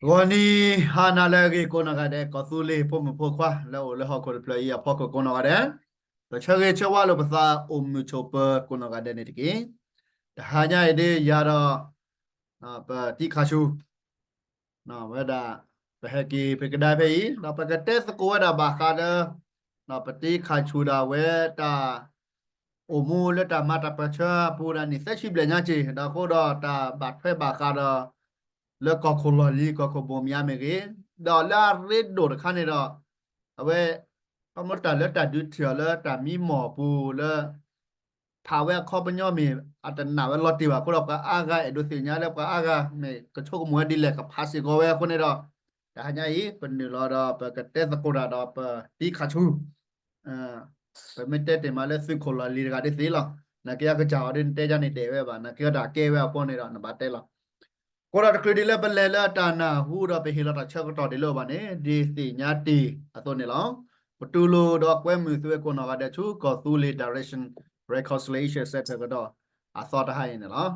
ဂီၤနံၤဟါနၤလၢအဂ့ၤကိးနီၢ်ဂၤဒဲး ကီၢ်သူလ့ၤဖိမုၣ်ဖိခွါလၢအအိၣ်လၢဟီၣ်ခိၣ်တဖျၢၣ်အံၤအဖီခိၣ်ကိးနီၢ်ဂၤဒဲး, ပဆၢဂ့ၤဆၢဝါလိာ်ပသးအိၣ်မုာ်ဆိးပၢၤကိးနီၢ်ဂၤဒဲးန့ၣ်တက့ၢ်. တဟါညါအံၤဒ်ယၤဒီး ပတံၤခါဆူ ဝဲဒၣ် ပဟဲက့ၤဖဲကဒါဖဲအံၤ ဒီးပကတဲသကိးဝဲဒၣ်ဘၣ်ဃးဒီး ပတံၤခါဆူဒၣ်ဝဲတၢ် အိၣ်မူလၢတၢ်မၤတၢ်ပၢၢ်ဆၢအပူၤဒၣ်န့ၣ် သၢဆံဘျဲၣ်ညါက့ၤ ဒီးအဃိဒီးတၢ်ဘၣ်ထွဲဘၣ်ဃးဒီး လၢကီၢ်ခိၣ်လီၢ်လံၤ ကီၢ်ခိၣ်ဘိၣ်မၠးမ့ၢ်ဂ့ၤ, ဒီးလၢအရ့ဒိၣ်တခါန့ၣ်ဒီး အဝဲ ခီဖျိတၢ်လၢတၢ်ဒုးထံၣ်အီၤလၢတၢ်မံမီၢ်အပူၤလၢ ဖးဝဲအခီပညီမ့ၢ် အတနာ်ဝဲလီၤတံၢ်ဘၣ်အဃိဒီး ပှၤအါဂၤအဲၣ်ဒိးသ့ၣ်ညါလၢပှၤအါဂၤမ့ၢ်ကဆိကမိၣ်ဝဲဒ်လဲၣ် ကဖးစ့ၢ်ကီးဝဲအဃိန့ၣ်ဒီး တဟါညါအံၤ ပနုာ်လီၤဒီးပကတဲသကိးတၢ်ဒီးပတံၤခါဆူ ပမ့ၢ်တဲတ့ၢ်မးလၢသုးခိၣ်လီၢ်လံၤတဂၤဒ်သ့လီၤ. နာ်က့အကစၢ်အီၤဒ်နတဲယါန့ၣ်ဒဲးဝဲဘၣ် နာ်က့အတၢ်ကဲဝဲအဃိန့ၣ်ဒီး နဘၣ်တဲလီၤ. အဃိဒီးတချုးဒ်လၢပလဲၤလၢအတၢ်နၢ်ဟူဒီးပဟ့ၣ်လီၤတၢ်ဆၢကတီၢ်ဒ်လၢအဘၣ်န့ၣ် ဒ်သ့ၣ်ညါတ့ၢ်အသိးန့ၣ်လီၤ. ပတူၢ်လိာ်ဒီးကွဲမုာ်သုဝဲကိးနီၢ်ဂၤဒဲးဆူ ကီၢ်သူလ့ၤ Direction Reconciliation Centre ကဒီးအသီတဟါအံၤန့ၣ်လီၤ.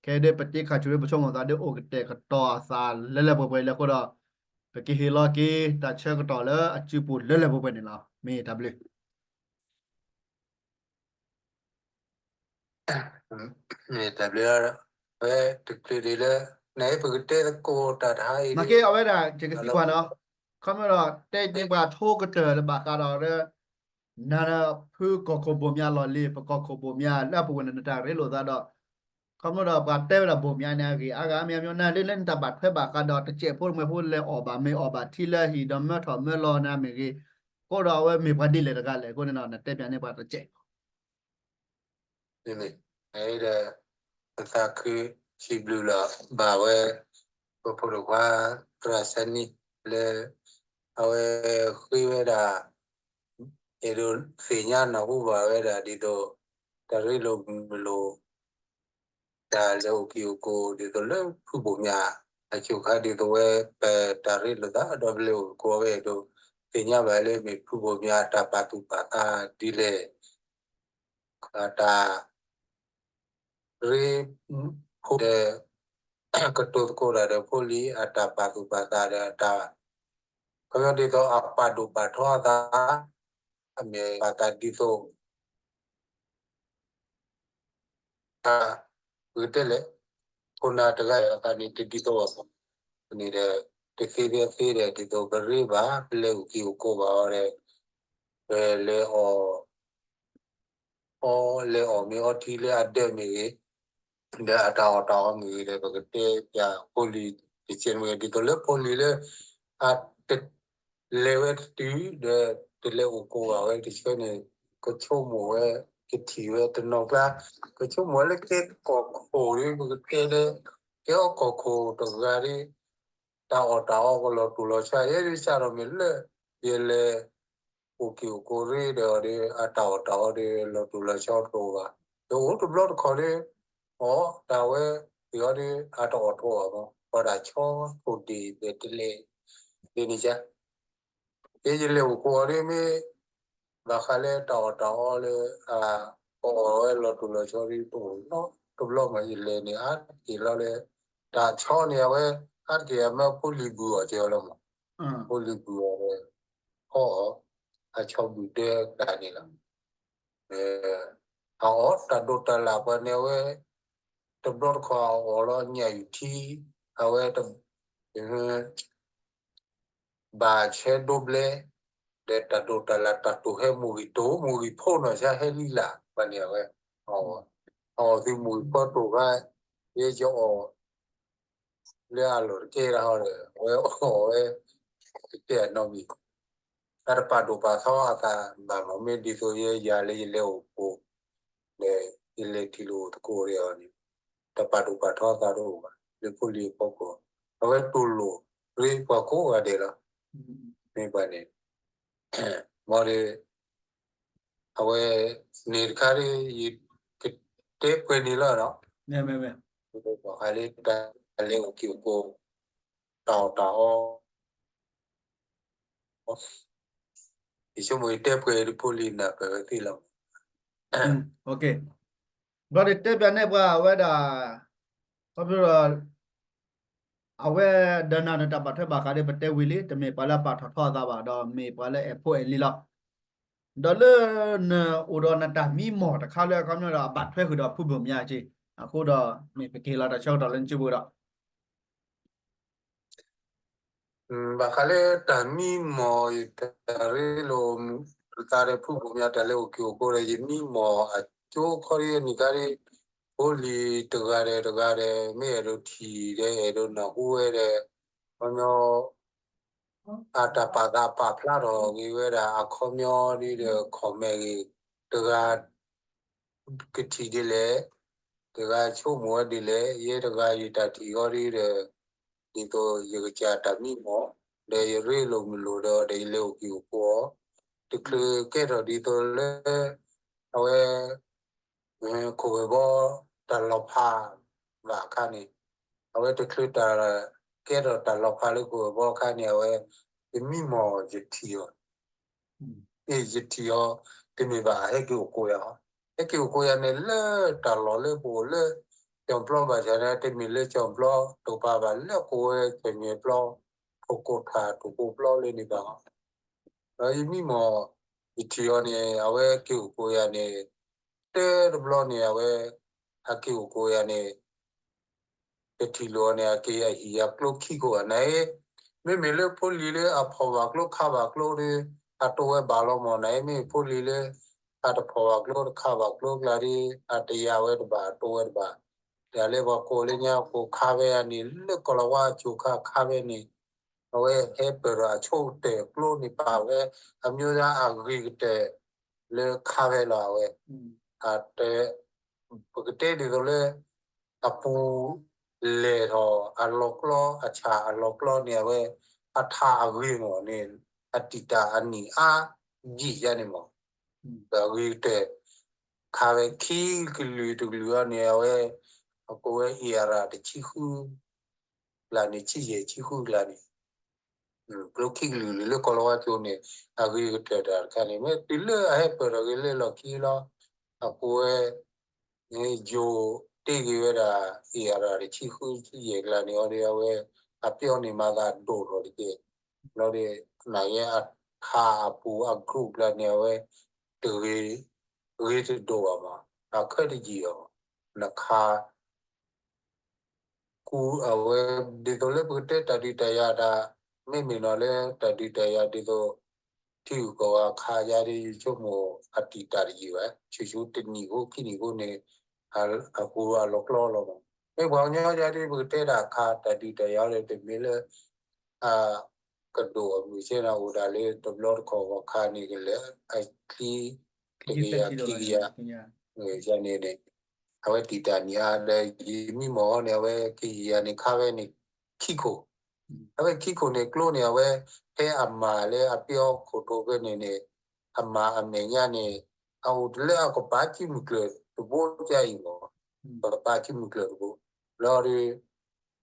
ခဲအံၤဒ်ပတံၤခါဆူဒ်ပဆိကမိၣ်သးဒ်အိၣ်ကတဲာ်ကတီၤအသးလၢလၢပှဲၤပှဲၤလၢအဃိဒီး ပကဟ့ၣ်လီၤက့ၤတၢ်ဆၢကတီၢ်လၢအစုပူၤလၢလၢပှဲၤပှဲၤန့ၣ်လီၤ. မ့ၢ်တၢ်ဘျုး မ့ၢ်တၢ်ဘျုးလီၤ. ဝဲတချုးဒ်လၢ နပကတဲသကိးတၢ်တဟါအံၤ နာ်က့အဝဲဒၣ် ကသံကွၢ်နီၤ, ခီမ့ၢ်ဒီး တဲန့ၢ်ပှၤထိကတၢၢ်လၢဘၣ်ဃးဒီး နဖုကီၢ်ခိၣ်ဘိၣ်မၠးလီၢ်လံၤ ပကီၢ်ခိၣ်ဘိၣ်မၠးလၢအပူၤဝဲန့ၣ် နတၢ်ရ့လိာ်သးဒီး ခီမ့ၢ်ဒီးပှၤတဲဝဲဒၣ်ဘိၣ်မၠးန့ၣ်အဂ့ၢ်အါဂၤမ့ၢ်အမ့ၢ်နၤလၢလၢနတၢ်ဘၣ်ထွဲဘၣ်ဃးဒီးတစဲးဖိတမှဲၤဖိလဲၤအီၣ်ဘၣ်မ့ၢ်အီၣ်ဘၣ်ထံလၢဟံၣ်ဒီးမၢထီၣ်မၢလီၤန့ၣ်မ့ၢ်ဂ့ၤ, အဃိဒီးအဝဲမ့ၢ်ပှၤဒ်လဲၣ်တဂၤလဲၣ်အဃိန့ၣ်ဒီး နတဲပၠးန့ၢ်ပှၤတစဲး ဒီး ပသးခုစံးဘျုးလီၤဘၣ်ဝဲ ပဖိဒိၣ်ခွါ သရၣ်စဲနံ လၢ အဝဲဃ့ဝဲဒၣ် အဲၣ်ဒိးသ့ၣ်ညါနၢ်ဟူဘၣ်ဝဲဒၣ်ဒ်သိး တၢ်ရ့လိာ်မုာ်လိာ် တၢ်လဲၤအိၣ်က့ၤအိၣ်ကိး ဒ်သိးလၢဖုဘိၣ်မၠး အဆိခါဒ်သိးဝဲ ပတၢ်ရ့လိာ်သးဒီးပလဲၤအိၣ်ကိးဝဲအဲၣ်ဒိး သ့ၣ်ညါဘၣ်လၢမ့ၢ်ဖုဘိၣ်မၠးအတၢ်ပာ်သူၣ်ပာ်သးဒ်လဲၣ် အတၢ် ရ့ ဖိဒီး ကတိၤသကိးတၢ်ဒီးဖိလံၤ အတၢ်ပာ်သူၣ်ပာ်သးဒီးအတၢ် ခီဖျိဒ်သိးအပာ်ဒိၣ်ပာ်ထီအသး အမ့ၢ်ပာ်သးဒ်သိး ပကတဲလဲၣ် ခိၣ်နၢ်တဂၤအသးန့ၣ်တဒ်သိးဘၣ် န့ၣ်ဒီး တသ့ဖဲသ့ဒီး ဒ်သိးပရ့ဘၣ် ပလဲၤအိၣ်က့ၤအိၣ်ကိးဘၣ်အီၤဒီး ပလဲၤအီၣ် အီလဲၤအီၣ်မ့ၢ်အီထံလၢအဒၢးမ့ၢ်ဂ့ၤ, ဒီးအတၢ်အီၣ်တၢ်အီမ့ၢ်ဂ့ၤဒီး ပကတဲပၠးဖိလံၤတကဲးမ့ၢ်ဂ့ၤ ဒ်သိးလၢဖိလံၤလၢ အတလဲၤဝဲတတုၤ ဒီးတလဲၤအိၣ်ကိးဘၣ်ဝဲတဆၢန့ၣ် ကဆိကမိၣ်ဝဲ ကထံၣ်ဝဲတနီၤကျါ ကဆိကမိၣ်ဝဲလၢကဲကီၢ်ခိၣ်ဒီး ပကတဲလၢ ကဲအီၣ်ကီၢ်ခိၣ်တဂၤဒီး တၢ်အီၣ်တၢ်အီကလီၤတူာ်လီၤဆီ ယဲဒ်စးထီၣ်မ့ၢ်လၢ ယလဲၤ အိၣ်က့ၤအိၣ်ကိးရ့ဒီး အတၢ်အီၣ်တၢ်အီဒီး လီၤတူာ်လီၤဆီတအိၣ်ဘၣ်. ဒီးအိၣ်တဘျီတခီၣ်ဒီး အီၣ်တၢ်ဝဲ ပှၤအီၤဒီး အတအီၣ်တအိၣ်ဘၣ်မး ပှၤဒၣ်ဆီခိၣ်ဒ့ၣ်ဒီးတလဲၤ ဒ်န့ၣ် ယဲယလဲၤအိၣ်ကိးအီၤဒီးမ့ၢ် ဘၣ်ဃးလၢတၢ်အီၣ်တၢ်အီလၢ အီၣ်အီၣ်ဝဲလီၤတူာ်လီၤဆီဒီးတအိၣ်နီတဘျီမး ယလဲၤန့ၣ် အါတက့ၢ်လီၤလၢ တၢ်ဆီန့ၣ် အဝဲ အါတက့ၢ်အမၢဖိလံၤဘုၣ်အီၤက့ၤအီၤလီၤမး ဖိလံၤဘုၣ်အီၤဒီး အီၣ်အီၤ အဆီဘုၣ်ဒဲတၢ်န့ၣ်လီၤ. အအီၣ်တၢ်ဒိးတၢ်လၣ်ပှၤန့ၣ်အဝဲ တဘျီတခီၣ်အအီၣ်လီၤညၣ်အုၣ်ထံ အဝဲ ဘၣ်ဆဲဒိဘျဲ ဒီးတၢ်ဒိးတၢ်လၣ်တၢ်တိာ်ဟဲမိၢ်ဂံၢ်တိာ်မိၢ်ဂံၢ်ဖိနီၢ်ဆါဟဲလံလၢ်ပှၤန့ၣ်အဝဲ အအီၣ်သုမိၢ်ဂံၢ်ဖိတိာ်ခါ ယဲယအီၣ် လၢအလီၢ်တကဲဒၣ်ဟီဒီး အဝဲအီၣ်ဝဲ ကတဲအနီတမံၤ တၢ်တပာ်ဒိၣ်ပာ်ထီအသးဘၣ်မး မ့ၢ်ဒ်သိးယဲယၤလၢယလဲၤအိၣ်ကိး ဒီးယလဲၤထံၣ်လိာ်သကိးဒီးအီၤန့ၣ် တပာ်ဒိၣ်ပာ်ထီအသးတအိၣ်ဘၣ် လၢဖိလံၤအဖီခိၣ် အဝဲတူၢ်လိာ်ရ့ပှၤကိးဂၤဒဲးလီၤ. မ့ၢ်ပှၤန့ၣ် မ်ဒီး အဝဲ န့ၣ်တခါဒီး ယကတဲပှဲၤန့ၣ်လီၤနီၤ ဘၣ်ဃးလၢတၢ်လဲၤအိၣ်က့ၤအိၣ်ကိး တၢ်အီၣ်တၢ်အီ ယဆိကမိၣ်ယတဲပှဲၤဒီးဖိလံၤနၢ်ပၢၢ်ဝဲသ့လီၤ. ဘျီဒီးတဲပၠးန့ၢ်ပှၤဝဲဒၣ် ခီဖျိဒီး အဝဲဒီးနၤနတၢ်ဘၣ်ထွဲဘၣ်ဃးဒီးပတဲဝံၤလံ တမ့ၢ်ပှၤလၢအပာ်ထီၣ်ထီအသးဘၣ် ဒီးမ့ၢ်ပှၤလၢအဲၣ်ဖိအဲၣ်လံၤလီၤ. ဒီးလၢနအိၣ်ဒီးနတၢ်မံမီၢ်တခါလၢအခီပညီဒီး အဘၣ်ထွဲဃုာ်ဒီးဖုဘိၣ်မၠါက့, အဃိဒီးမ့ၢ်ပကဟ့ၣ်လီၤတၢ်ဆၢကတီၢ်လၢနစုပူၤဒီး ဘၣ်ဃးလၢတၢ်မံမီၢ်ယတၢ်ရ့လိာ်သးဒီးဖုဘိၣ်မၠါတၢ်လၢအိၣ်က့ၤအိၣ်ကိးဒီး ယမံမီၢ်အကၠိခီဒ်န့ၣ်ခါဒ် ဖိလံၤတဂၤဒီးတဂၤဒီး မ့ၢ်အဲၣ်ဒိးထံၣ်ဒီးအဲၣ်ဒိးနၢ်ဟူဝဲဒီး ခီပညီ အတၢ်ပာ်သးပာ်ဖျါထီၣ်ဂ့ၤဝဲဒၣ် အခီပညီဒ်ဒီး comment ဂ့ၤ တဂၤ ကထံၣ်ဒ်လဲၣ်, တဂၤဆိကမိၣ်ဝဲဒ်လဲၣ်, ယဲတဂၤယတၢ်ထံၣ်ဃီဒ်ဒီး ဒ်သိးယကစၢ်တၢ်မံမီၢ် ဒီးယရ့လိာ်မုာ်လိာ်ဒီး ဒီးယလဲၤအိၣ်က့ၤအိၣ်ကိးအီၤ, တချုးကဲထီၣ်ဒ်သိးလၢ အဝဲ ခိၣ်ဂဲၤဘီ တၢ်လီၤဖးဘၣ်အခါန့ၣ်, အဝဲတချုးတၢ်ကဲထီၣ်တၢ်လီၤဖးလၢခိၣ်ဂဲၤဘီအခါန့ၣ် အဝဲ ယမံမီၢ်ယထံၣ်အီၤ ယထံၣ်အီၤ တမ့ၢ်ဘၣ်ဟဲက့ၤအိၣ်ကိးယၤ, ဟဲက့ၤအိၣ်ကိးယၤန့ၣ် လၢတၢ်လီၢ်လၢပအိၣ်လၢ ကၠီၣ်ပျီဘၣ်ဆၣ်န့ၣ် တမ့ၢ်လၢကၠီၣ်ပျီတကပၤဘၣ် လၢကိးဝဲကၠီၣ်ညဲၣ်ပျီ ထိၣ်ကိၢ်ထးထိၣ်ကိၢ်ပျီလၢန့ၣ်ဘၣ်, ဒီးယမံမီၢ် ယထံၣ်အီၤန့ၣ် အဝဲက့ၤအိၣ်ကိးယၤန့ၣ် တဲတဘျီန့ၣ် အဝဲ အက့ၤအိၣ်ကိးယၤန့ၣ် တထံၣ်လိာ်အီၤန့ၣ် အက့ၤအဟံၣ်ယၤကျိခံခိၣ်အနၤ, မ့မ့ၢ်လၢဖိလံၤလၢအဖီၣ်ဘၣ်ကျိခးဘၣ်ကျိဒီး အတိဝဲဘၣ်လီၤမၢ်နၤ, မ့မ့ၢ်ဖိလံၤလၢ အတဖီၣ်ဘၣ်ကျိတခးဘၣ်ကျိကျါဒီး အတယၤဝဲတဘၣ် အတိဝဲတဘၣ်, တၢ်လၢပှၤကိးလၢညါကိးခးဝဲအန့ၣ် လၢကီၢ်လီၤဝါအစိၤခါခးဝဲန့ၣ် အဝဲဟဲပၢၢ်ဒီးအဆိကတၢၢ်ကျိန့ၣ်ပာ်ဝဲ အမျိုးသား အဂ့ၤကတၢၢ် လၢခးဝဲလီၤအဝဲ, အတဲ ပကတဲဒ်သိးလၢ အပူၤလဲၢ်ထီၣ်အလီၤကျီ အဆၣ်အလီၤကျီန့ၣ် အဝဲ အထးအဂ့ၤမၢ်န့ၣ် အတံာ်တာ်အနံၣ်အါယံာ်ယါန့ၣ်မၢ်, အဂ့ၤကတၢၢ် ခးဝဲခံကလုာ်တကလုာ်အီၤန့ၣ် အဝဲ အကိးဝဲ အ့ၣ်အရၣ် တဆံဃု ကျါန့ၣ် ဆံယဲၢ်ဆံဃုကျါန့ၣ် ကျိခံကလုာ်လၢကီၢ်လီၤဝါကၠိန့ၣ် အဂ့ၤကတၢၢ်တၢ်တခါန့ၣ် မ့ၢ်တုၤလၢအဟဲပၢၢ်ထီၣ်က့ၤလၢလီၢ်ခံလီၤ, အကိးဝဲ ယိၤတ့ၢ်က့ၤဝဲဒၣ် အ့ၣ်အရၣ် တဆံဃုဆံယဲၢ်ကျါန့ၣ် အီၤဒီး အဝဲ အပျီန့ၣ်မၤသးဒိၣ်ထီၣ်တက့ၢ်, လီၤဒီး နကဲအထးအပူၤအ group ကျါန့ၣ် အဝဲ တဂ့ၤ ဂ့ၤတဒိၣ်ဘၣ်မး အခၢၣ်တယံာ်အီၤ နခး ကူအဝဲ ဒ်သိးလၢပကတဲတၢ်ဒုးတၢ်ယၤတၢ် မ့မ့ၢ်နီၤလၢတၢ်ဒုးတၢ်ယၤဒ်သိး ထံဂုၤကီၢ်ဂၤခးယၤဒီး ယဆိကမိၣ်အတံာ်တာ်တယံာ်ဘၣ် ဆူၣ်ဆူၣ်တနံၣ်ဖိခံနံၣ်ဖိန့ၣ် အဟူအလီၤကျီလီၤမး, မ့ၢ်ပှၤကညီယၤဒီး ပကတဲတၢ်ခးတၢ်ဒုးတၢ်ယၤဒီး တမ့ၢ်လၢ အ ကဒိၣ်အမုၢ်ဆ့ၣ်နီၤ အိၣ်ဒၣ်လၢတဘျီတခီၣ်ဂီၤခါန့ၣ် ကလဲၤအချံ တကယၤခံကယၤ ယၤန့ၣ်န့ၣ် အဝဲတံာ်တာ်နံၣ်အါဒီး ယမံမီၢ်အီၤန့ၣ် အဝဲကယံာ်ယၤန့ၣ် ခးဝဲန့ၣ် ခံခိၣ်, အဝဲခံခိၣ်န့ၣ် ကျိန့ၣ် အဝဲ ဖဲအမၤလၢအပျီခိၣ်ထိးဖဲန့ၣ်န့ၣ် အမၤအမဲာ်ညါန့ၣ် အအိၣ်တလၢအကပၤစုမုၢ်ကျၢၤတဘိကအံၤမး, ကပၤစုမုၢ်ကျၢၤတဘိ, လီၤဒီး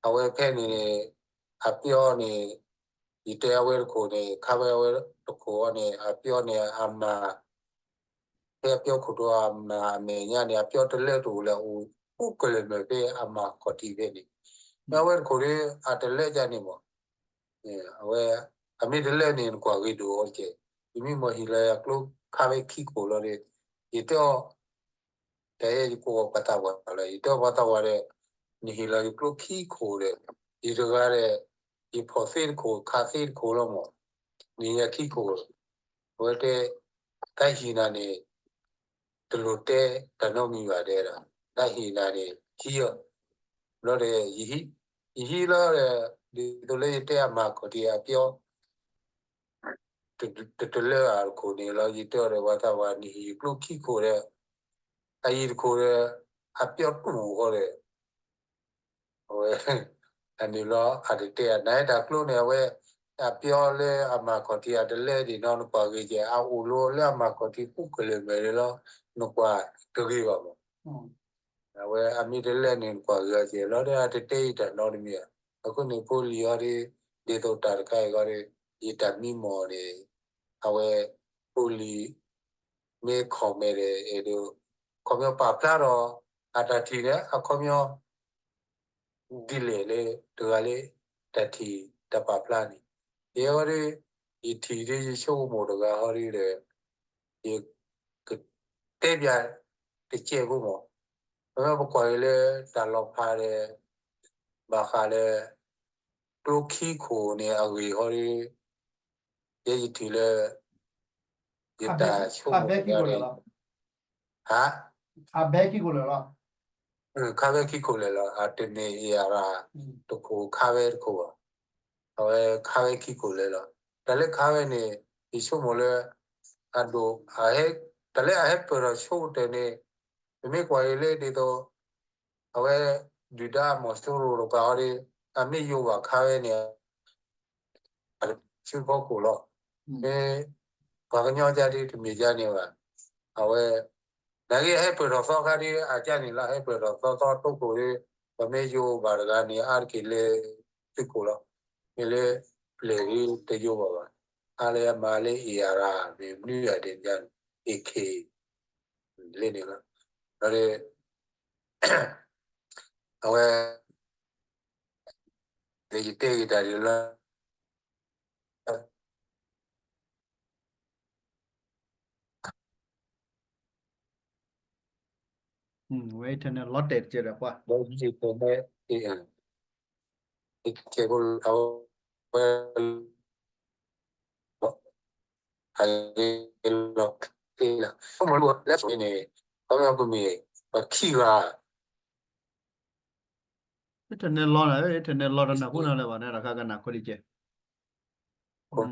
အဝဲဖဲန့ၣ် အပျီန့ၣ် ယတဲအဝဲတခိၣ်န့ၣ် ခးဝဲအဝဲတခိၣ်အီၤန့ၣ် အပျီန့ၣ် အမၤ ဖဲအပျီခိၣ်ထိးအမၤအမဲာ်ညါန့ၣ် အပျီတလၢတအိၣ်လၢအအိၣ် အိၣ်ကလၢာ်မ့ၢ်ဖဲအမၤခီၣ်ထံးဖဲန့ၣ်, မ့ၢ်အဝဲတခိၣ်ဒီး အတလၢကန့ၣ်မး အဝဲ အမ့ၢ်တလၢန့ၣ် နကွၢ်ဂ့ၤဒိၣ်အီၤတက့ၢ်, ယမံမီၢ်ဟ့ၣ်လီၤယၤကျိခးဝဲခံခိၣ်လီၤဒီး ယတဲအီၤ တၢ်အဲၣ်ယကိးပှၤသးပှၢ်လီၤ ယတဲပှၤသးပှၢ်ဒီး နဟ့ၣ်လီၤယကျိခံခိၣ်ဒီး ယတဂၤဒီး ယဖီၣ်သ့တခိၣ် ခးသ့တခိၣ်လီၤမး, နဟ့ၣ်ယၤခံခိၣ်, အဝဲတဲ တၢ်ဟ့ၣ်နၤန့ၣ် တလိၣ်တဲတၢ်နီတမံၤဘၣ်တဲဒၣ် တၢ်ဟ့ၣ်နၤန့ၣ် ဟံးအီၤ, ဘျီဒီး ယဟံးလီၤဒီး ဒ်သိးလၢယတဲအမၤခီၣ်ထံးအပျီ တတလၢအတခိၣ်န့ၣ်လီၤ ယတဲအီၤဒီး ပှၤသးပှၢ်နဟ့ၣ်ယကျိခံခိၣ်ဒီး အအံၤတခိၣ်ဒီး အပျီတူၢ်ဃီဒီး အဝဲ အန့ၣ်လီၤ အတတဲအနၤတၢ်ကျိန့ၣ် အဝဲ အပျီလၢအမၤခီၣ်ထံးအတလၢဒံးနီၤ နကွၢ်ဂ့ၤကဲ အအိၣ်လီၤလၢအမၤခီၣ်ထံးပူၤကလၢာ်မဲာ်န့ၣ်လီၤ နကွၢ်တဂ့ၤဘၣ်မး အဝဲအမ့ၢ်တလၢန့ၣ် နကွၢ်ဂ့ၤအီၤကဲလီၤဒီး အတတဲအံၤတၢ်နီတမံၤဘၣ်. အဃိန့ၣ် ဖိလံၤအီၤဒီး ဒ်သိးတၢ်တခါအံၤဃီဒီး ယတၢ်မံမီၢ်န့ၣ် အဝဲ ဖိလံၤ မ့ၢ် comment ဒီး အဲၣ်ဒိး ခီပညီပာ်ဖျါထီၣ် အတၢ်ထံၣ်န့ၣ် အခီပညီ ဒ်လဲၣ်လၢ တဂၤလၢ တၢ်ထံၣ်တၢ်ပာ်ဖျါန့ၣ်, ယဲဝဲဒၣ် ယထံၣ်ဒ်ယဆိကမိၣ်တဂၤဟီဒ်ဒီး ယကတဲပျးတစဲးဖိမး, ပမ့ၢ်ပကွၢ်က့ၤလၢတၢ်လီၤဖးဒီး ဘၣ်ဃးလၢ ကျိခံခိၣ်န့ၣ်အဂ့ၢ်ဟီဒ် ယဲယထံၣ်လၢ ယတၢ်ဆိကမိၣ်တဂၤန့ၣ် ဟါ ခါဘဲခံခိၣ်လဲၣ်လီၤ, အတန့ၢ်အံၤအရၤ တခိၣ်ခါဝဲတခိၣ်ဘၣ်, အဝဲခါဝဲခံခိၣ်လဲၣ်လီၤ. တၢ်လၢခါဝဲန့ၣ် ယဆိကမိၣ်လၢ အဒိၣ် တၢ်လၢအဟဲပၢၢ်ထီၣ်ဆိကတၢၢ်န့ၣ် ပမ့ၢ်ကွၢ်အံၤလၢဒ်သိး အဝဲ ဒုၣ်ဒါမီၤစိရိၤတကပၤဟီဒီး အမ့ၢ်ယိးဘၣ်ခါဝဲန့ၣ် ဆူဖီခိၣ်လီၤ. မ့ၢ် ပှၤကညီကါဒ်တမ့ၢ်ကါန့ၣ်ဘၣ်. အဝဲ နာ်က့ဟဲပၢၢ်ထီၣ်သီခါဒ်အကါန့ၣ်လီၤ, ဟဲပၢၢ်ထီၣ်သီသီတိခိၣ်ဒီး ပမ့ၢ်ယိးဘၣ်တဂၤန့ၣ် အါတက့ၢ်လၢ သုးခိၣ်လီၤ. မ့ၢ်လၢ ပျဲၢ်ဒ်တယိးဘၣ်ဘၣ်. အါလၢအမၤလၢအံၤအရၤ မ့ၢ်မနုၤအဒဲးန့ၣ် အ့ၣ်ခ့ၣ် လၢန့ၣ်လီၤ. ဒီး အဝဲ လၢယတဲဂ့ၤတၢ်ဒ်လီၤ. ဝဲ internet လီၤတဲာ်တကဲဒီးပှၤ ဒီး internet ကဲဖိအဝဲ အလီၤကျ့လီၤ. မ့ၢ်လၢလၢန့ၣ် ခီပညီပမ့ၢ် ပှၤခံဂၤ internet လီၤနၤ, internet လီၤတနၢ်ဟူနၤလၢၤဘၣ်န့ၣ် တၢ်ခါကနၣ်ခိလံကဲ မ့ၢ်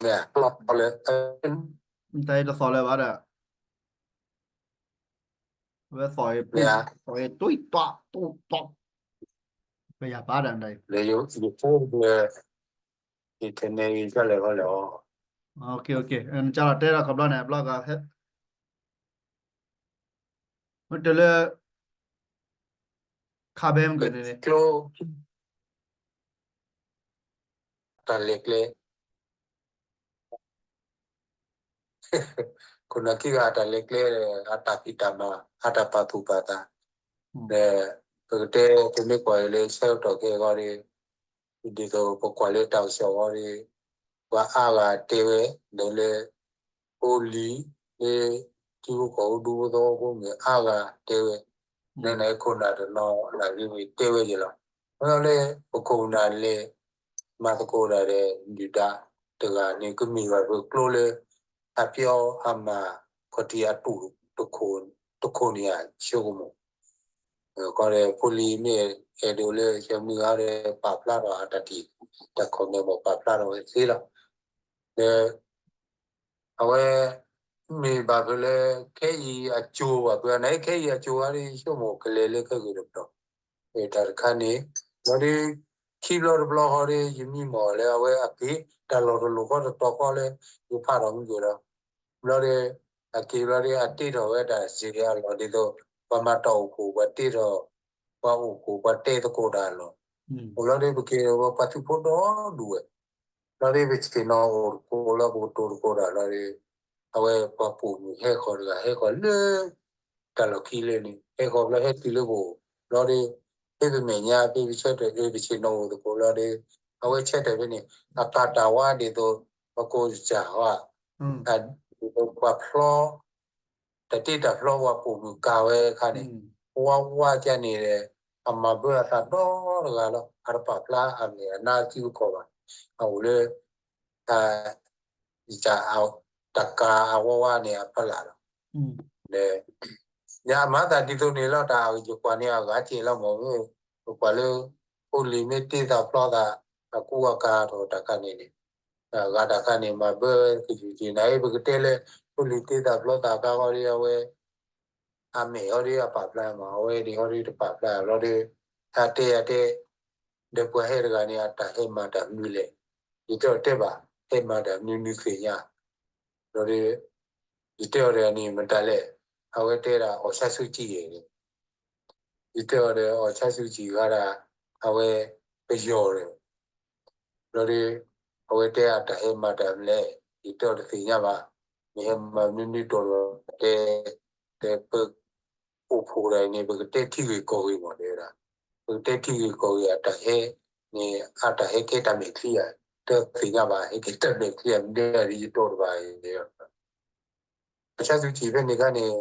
လီၤလၢ တၢ်အံၤတသီၣ်လၢၤဘၣ်ဒီး အဝဲသီၣ်အံၤ သီၣ်အံၤ တွံၢ်တွး တွးတွး ပယၤဘၣ်ဒီး လၢယဖိဒီး internet ကလဲၤခီလဲၤအီၤ နကၢ်လီၤတဲဒီးခီဘျီန့ၣ် ဘျီက မ့ၢ်တဲလၢ ခါဘဲမ့ၢ်ကန့ၣ်န့ၣ် ကျိ တၢ်လဲၤကျဲ ခိၣ်နၢ်ခံဂၤအတၢ်လဲၤကျဲ အတၢ်ဖံးတၢ်မၤ အတၢ်ပာ်သူၣ်ပာ်သး ဒီး ပကတဲ ပမ့ၢ်ကွၢ်အံၤလၢ ဆၢကတီၢ်ခဲအံၤဒီး ဒ်သိးပကွၢ်လၢတၢ်ကစီၣ်အဂီၢ်ဒီး ပှၤအါဂၤတဲဝဲ ဒီးလၢ အိၣ်လံၤ လၢ ထံဖိကီၢ်ဖိဒူဖိသဝီဖိမ့ၢ် အါဂၤတဲဝဲ လၢနခိၣ်နၢ်တနီၤ နဂ့ၤမ့ၢ်တဲဝဲယဲလီၤ. မ့ၢ်လၢပခိၣ်ပနၢ်လဲၤ မၤသကိးတၢ်ဒီး ဒုၣ်ဒါတဂၤန့ၣ် ကမ့ၢ်ဘၣ်ပကျိလၢ အပျီအမၤ ခီၣ်ထံးအတူၢ် တခိၣ်န့ၣ်ဧါ ဆိကမိၣ် ကီဒီး ဖိလံၤမ့ၢ်အဲၣ်ဒိးလၢ ဆၢမုၢ်ဂၤဒီး ပာ်ဖျါထီၣ်အတၢ်ထံၣ် တၢ် comment မ့ၢ်ပာ်ဖျါထီၣ်ဝဲသ့လီၤ. ဒီး အဝဲ မ့ၢ်ဘၣ်ဖဲလၢ ခဲအံၤအကၠိၤဘၣ်ဖဲ နာ်က့ခဲအံၤအကၠိၤဘၣ်ဒီး ယဆိကမိၣ်ကလဲၤလၢခဲဂ့ၤတဘျီ တၢ်တခါန့ၣ် ဘျီဒီး ခံဘျီတဘျီဃီဒီး ယမံမီၢ်လၢအဝဲအက့ၤ တၢ်လီၢ်တလီၢ်ဃီတတီၤဃီလၢ ယဖးထီၣ်မုၢ်က့ၤဒီး ဘျီဒီး အက့ၤဘျီဒီး အတ့ထီၣ်ဝဲဒၣ်စ့ၢ်ကီးအလီၢ်ဒ်သိး ပှၤမၤတၢ်အိၣ်ဖှိၣ် ပှၤတ့ထီၣ် ပှၤအိၣ်ဖှိၣ် ပှၤတဲသကိးတၢ်အလီၢ် အိၣ်ဘျီဒီး ပက့ၤဝဲပှၤသုးဖိဒီဒူၣ်ဝဲ ဘျီဒီး ပဆ့ၣ်နီၤအိၣ်သကိးလီၤ ပကတိၤသကိးတၢ်လီၤဒီး အဝဲပှၤပိာ်မုၣ်ဟဲဃီၤတဂၤ ဟဲဃီၤလၢ တၢ်လီၢ်ခံလၢန့ၣ် ဟဲဃီၤဘျီဟဲတုၤလၢပအိၣ် ဘျီဒီး ဖဲပမဲာ်ညါ ဖဲပဆၢထၢၣ် ဖဲပဆ့ၣ်နီၤအိၣ်သကိးလီၤဒီး အဝဲဆၢထၢၣ်ဖဲန့ၣ် အကၤတၢ်ဝါဒ်သိး ပကိးစၢ်ဝါ ဒ်သိးပှၤဖျီ တၢ်တ့တၢ်ဖျီပှၤပိာ်မုၣ်ကၤဝဲအခါန့ၣ် ဝါဝါကန့ၣ်ဒီး အမၤဘၢအသးဒီတဂၤလီၤ အတပာ်ဖျါအမဲာ်အနါစုကီၢ်ဘၣ် အအိၣ်လၢ တၢ် တၢ်ကၤအဝါဝါန့ၣ်အဖီလာ်လီၤ. ဒီး ယအမၤသးဒ်သိးန့ၣ်လီၤ တၢ်ယကွၢ်န့ၣ်အဂၤကဲလီၤမ့ၢ် ပကွၢ်လၢ ဖိလံၤမ့ၢ်တ့သးဖျီသး အကူအကၤထီၣ်တၢ်ခါန့ၣ်န့ၣ် အဂၤတၢ်ခါန့ၣ် မၤဘၢကယူၤက့ၤနၤ ပကတဲလၢ ဖိလံၤတ့သးဖျီသးအခါဃီဒီးအဝဲ အမဲာ်ဟီဒီးအပာ်ဖျါမး အဝဲန့ၣ်ဟီဒီးတပာ်ဖျါလီၤဒီး အတဲအတဲ ဒီးပှၤဟဲတဂၤန့ၣ် အတၢ်ဟဲမၤတၢ်မနုၤလဲၣ် ယတဲအီၤတဲဘၣ် ဟဲမၤတၢ်မနုၤနုၤသ့ၣ်ညါ လီၤဒီး ယတဲအီၤတဂၤန့ၣ် မတၤလဲၣ် အဝဲတဲဒၣ်အီၣ်ဆါဆူကံၢ်ဂ့ၤန့ၣ် ယတဲအီၤဒီးအီၣ်ဆါဆူကံၢ်ဂ့ၤဒၣ် အဝဲပယီၤဒီး လီၤဒီး အဝဲတဲအတၢ်ဟဲမၤတၢ်မနုၤလဲၣ် ယတဲအီၤတသ့ၣ်ညါဘၣ် မ့ၢ်ဟဲမၤမနုၤနုၤတီၢ်လီၤတဲ တဲပ အိၣ်ဖှိၣ်ဒၣ်အံၤန့ၣ် ပကတဲထံဂ့ၢ်ကီၢ်ဂ့ၢ်မးတဲဝဲဒၣ် ပကတဲထံဂ့ၢ်ကီၢ်ဂ့ၢ်အတၢ်ဟဲ န့ၣ် အတၢ်ဟဲကဲတၢ်မဲာ်ချံဧါ, တသ့ၣ်ညါဘၣ် ဟဲကဲတၢ်မဲာ်ချံဧါ မ့ၢ်ဒ်ယတိၢ်တဘၣ်, ပဆၣ်စုစံၣ်ဖဲန့ၣ်ခါန့ၣ်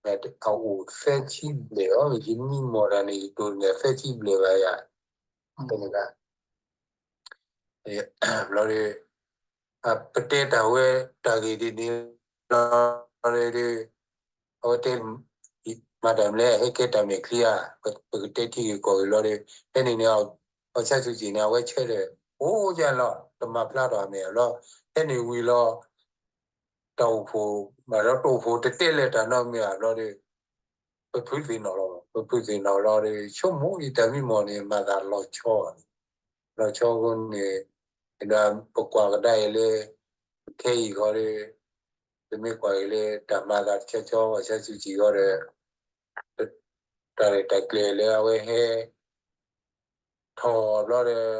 အအိၣ်သၢဆံဘျဲၣ်အီၤ ယမံမီၢ်တၢ်န့ၣ် ယတိၢ်န့ၣ်သၢဆံဘျဲၣ်ဘၣ်ယၤ, ဖဲန့ၣ်ခါ ဘျီဒီး ပတဲတၢ်ဝဲတၢ်ဂ့ၢ်ဒ်န့ၣ်လီၤဒီး အဝဲတဲ မၤတၢ်မနုၤလဲၣ် ဟဲကဲတၢ်မဲာ်ချံဧါ, ပကတဲထံဂ့ၢ်ကီၢ်ဂ့ၢ်လီၤဒီး ဖဲန့ၣ်န့ၣ် အဆၣ်စုစံၣ်န့ၣ် အဝဲဆၢထၢၣ် အိၣ်ယါလီၤ တမၤဖျါထီၣ်အမဲာ်ဘျီ, ဖဲန့ၣ်ဝံၤလီၤ တၢ်အိၣ်ဖှိၣ် မၤဒီးတၢ်အိၣ်ဖှိၣ်တတဲလၢတၢ်နီတမံၤဘၣ်ဘျီဒီး ပဖုသ့ၣ်နီၣ်လီၤ, ပဖုသ့ၣ်နီၣ်လီၤဒီး ဆိကမိၣ်ယတၢ်မံမီၢ်န့ၣ် မၤသးလီၤဆီ, လီၤဆီအဃိန့ၣ် ပကွၢ်ကဒါအံၤလၢ ခဲအံၤဃီဒီး ပမ့ၢ်ကွၢ်က့ၤလၢတၢ်မၤသးတဆီဆီ ပဆၣ်စုစံၣ်ဃီဒီး တၢ်ရဲၣ်တၢ်ကျဲၤလၢအဝဲဟဲ ထီၣ်ဘျီဒီး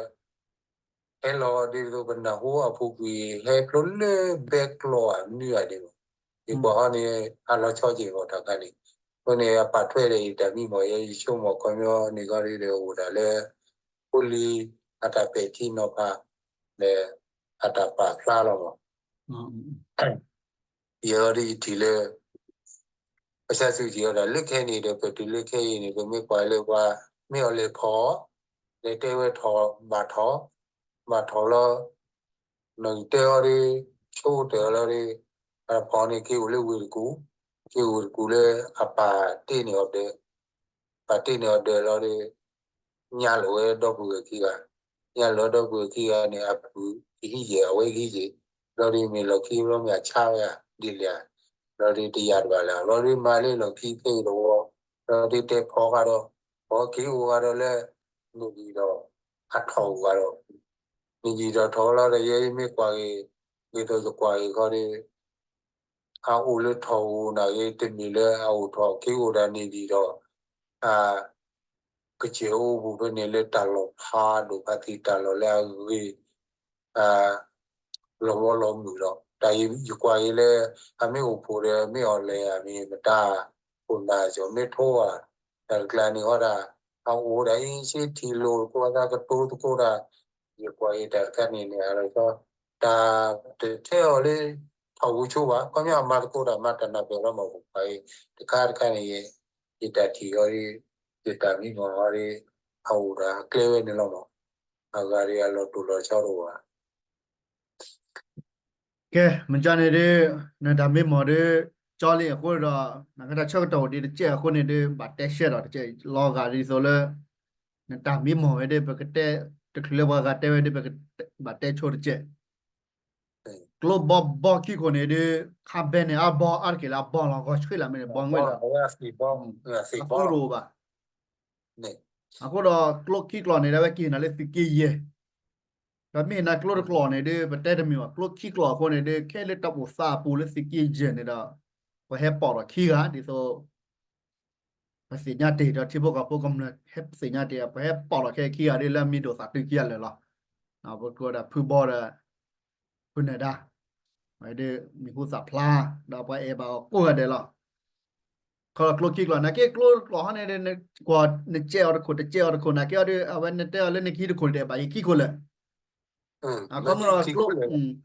ဟဲလီၤဒ်သိးပနၢ်ဟူအပူၤကွံာ် ဟဲဖျိလၢဘဲကျီဧါမနုၤဧါဒ်န့ၣ်, ယကွၢ်ဟီန့ၣ် အလီၤဆီက့ၤဂီၢ်တၢ်ခါန့ၣ်, အဃိန့ၣ် အပာ်ထွဲဒီးယတၢ်မံမီၢ်ယဲ ယဆိကမိၣ်ခီပညီန့ၣ်ခီဒီး အိၣ်ဒၣ်လၢ ဖိလံၤအတၢ်ပဲာ်ထံနီၤဖး ဒီးအတၢ်ပာ်ဖျါလီၤမး ယဲဒီးယထံၣ်လၢ ပဆၣ်စုစံၣ်အီၤဒီး လၢခဲအံၤန့ၣ်ဒီး ပတုၤလၢခဲအံၤန့ၣ် ပမ့ၢ်ကွၢ်လၢပှၤမ့ၢ်အီၤလဲၤဖီၣ် လဲၤတဲဝဲထီၣ်ဘၣ်ထီၣ် ဘၣ်ထီၣ်လီၤ နီၢ်ဂံၢ်တဲအီၤဒီး ဆိကတၢၢ်အီၤလီၤဒီး အဖီၣ်န့ၣ်က့ၤအိၣ်လၢဝ့ၢ်တကူၣ်, က့ၤအိၣ်တကူၣ်လၢအပာ်တ့ၢ်န့ၢ်အီၤဒီး ပာ်တ့ၢ်န့ၢ်အီၤဒီးလီၤဒီး ညါလီၤဝဲဒီပုၢ်ဝဲၢ်ခံဂၤ, ညါလီၤဒီပုၢ်ဝဲၢ်ခံဂၤန့ၣ် အပုၢ်ကဟံးယဲၢ် အဝဲကဟံးယဲၢ်, လီၤဒီးမ့ၢ်လီၢ်ခံဘျီမ့ၢ်အဆါဝဲဧါ ဒ်လဲၣ်ဧါ, လီၤဒီးတယာ်တဘၣ်လၢၤ, လီၤဒီးမၤလၢလီၢ်ခံသ့ၣ်တဝီ, လီၤဒီးတဲဖီဃာ်ဒီး ဖီက့ၤအိၣ်ဃာ်ဒီးလၢ နံၣ်ဂံၢ်ဒီး အထီၣ်အိၣ်ဃာ်ဒီး နံၣ်ဂံၢ်ဒီးထီၣ်လီၤဒီး ယဲမ့ၢ်ကွၢ်က့ၤ ဒ်သိးယကွၢ်က့ၤခီဒီး အအိၣ်လၢထီၣ်အိၣ်နာ်က့ တမ့ၢ်လၢအအိၣ်ထီၣ်က့ၤအိၣ်ဒၣ်န့ၣ်ဒံးဒီး အ ကစၢၢ်အိၣ်ပူၤဖဲန့ၣ်လၢတၢ်လီၢ်ဖးဒိၣ်ဖးသံး တၢ်လီၢ်လၢအဂ့ၤ လီၤဘီလီၤမုၢ်လီၤ. တၢ်ယကွၢ်အံၤလၢ အမ့ၢ်အိၣ်ဖှိၣ်ဒီး မ့ၢ်အီၤလဲၣ် အမ့ၢ်မတၤ ခိၣ်နၢ်စီၤမ့ၢ်ထိဧါ, တၢ်တကျါန့ၣ်ဃီဒၣ် အအိၣ်ဒၣ်အံၤစ့ထံၣ်လိာ်သကိးသးကတိၤသကိးတၢ်, ယကွၢ်အံၤတၢ်တခါန့ၣ်န့ၣ် အလီၤဆီ တၢ်တထဲအီၤလၢ ထီၣ်ပူၤဆိဘၣ်, ခီပညီအမၤသကိးတၢ်မၤတၢ်နၢ်ပၢၢ်လီၤမး ပကွၢ်အံၤ တခါတခါန့ၣ် ယတၢ်ထံၣ်အီၤဒီး ယတၢ်မံမီၢ်အီၤဒီး အအိၣ်ဒီးအကျဲဝဲန့ၣ်လီၤမး, အဂၤဒီးအလီၤတိၢ်လီၤဆီတအိၣ်ဘၣ်. ကဲ မ့ၢ်ကန့ၣ်ဒီး နတၢ်မံမီၢ်ဒီး ကၠီလံအဃိဒီး နကတၢ်ဆၢကတီၢ်အိၣ်ဒံးတကဲးအဃိန့ၣ်ဒီး ဘၣ်တဲရှဲဒီးတကဲး လီၤဂာ်ဒ်သိးလၢ နတၢ်မံမီၢ်ဝဲဒီး ပကတဲ တချုးလၢပှၤဂၤတဲဝဲဒီး ပကဘၣ်တဲဆိတကဲး ကျိဘီဘီခံခိၣ်န့ၣ်ဒီး ခါဘဲန့ၣ် အဘီအါတက့ၢ်လၢအဘီလီၤ ဂီၤဆှံလၢ်မ့ၢ်န့ၣ် ဘီငွဲၣ်လီၤ အဃုတအိၣ်ဘၣ်. အဃိဒီးကျိခံကျိာ်န့ၣ် ဒၣ်ဝဲကဟ့ၣ်နၤလၢသုးက့ယဲၢ်, ဒီးမ့ၢ်ဟ့ၣ်နၤကျိတကျိာ်န့ၣ်ဒီး ပတဲတမ့ၢ်ဘၣ် ကျိခံကျိာ်အဃိန့ၣ်ဒီး ခဲလၢတၢ်အိၣ်သးအပူၤလၢသုးက့ယဲၢ်န့ၣ်ဒီး ပှၤဟဲပိာ်ထီၣ်ခံဂၤ ဒ်သိး ပသ့ၣ်ညါတ့ၢ်ဒီးထံဖိကီၢ်ဖိကမျၢၢ်ဟဲသ့ၣ်ညါတ့ၢ် ပှၤဟဲပိာ်ထီၣ်ခဲခံဂၤဒီးလၢအမံၤဒိၣ်သးတုၤခံဂၤလၢာ်လီၤ. ပကိးဒၣ်ဖုဘီဒီး ဖုနၢၤဒါ ဝဲဒၣ်မံၤဟူသၣ်ဖျါ ဒီးပှၤအဲၣ်ဘၣ်အီၤကိးဂၤဒဲးလီၤ. ခီလီၤကျိခံကျိာ် နာ်က့ကျိတကျိာ်ဟီန့ၣ် ကွၢ်နကဲအီၤတခိၣ်တကဲအီၤတခိၣ် နာ်က့အီၤဒီး အဝဲနတဲအီၤလၢနကဟံးတခိၣ်တဒဲးဘၣ် ယခံခိၣ်လၢာ် အခီမ့ၢ်ဒီး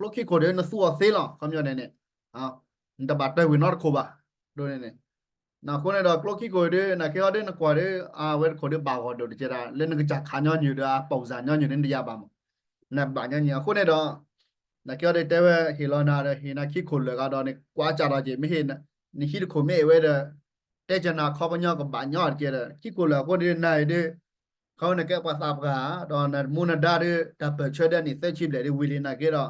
ကျိခံခိၣ်ဒီးနသူအီၤသ့လီၤ ခီပညီန့ၣ်န့ၣ် နတဘၣ်တၢ်ဝံၤနီတခိၣ်ဘၣ် ဒ်န့ၣ်န့ၣ် အဃိန့ၣ်ဒီး ကျိခံခိၣ်ဒီး နာ်က့အီၤဒီးနကွၢ်ဒီး အဝဲတခိၣ်ဒီးဘၣ်ဂီၢ်ဒိၣ်တကဲဒၣ် လၢနကစၢ်ခးညီနုၢ်ဒီးအပိာ်စၢ်ညီနုၢ်န့ၣ် နတယာ်ဘၣ်မး နဘၣ်ညီနုၢ် အဃိန့ၣ်ဒီး နာ်က့အီၤဒီးတဲဝဲဟ့ၣ်လီၤနၤဒီး ဟ့ၣ်နၤခံခိၣ်လၢာ်ဂၤဒီးန့ၣ် ကွၢ်ကၢ်ဒီးက့ၤ မ့ၢ်ဟ့ၣ် နဟံးတခိၣ်မ့ၢ်အဲၣ်ဝဲဒီး တဲကနၤခီပညီကဘၣ်ညီတကဲဒီး ခံခိၣ်လၢာ်အဃိန့ၣ် နၤအံၤဒီး ခီနကဲပှၤသးပှၢ် ဒီးနမူနဒါဒီး တၢ်ပၢၢ်ဆၢဒၣ်န့ၣ် သၢဆံဘျဲၣ်ဒီးဝံၤလံနာ်က့ဒီး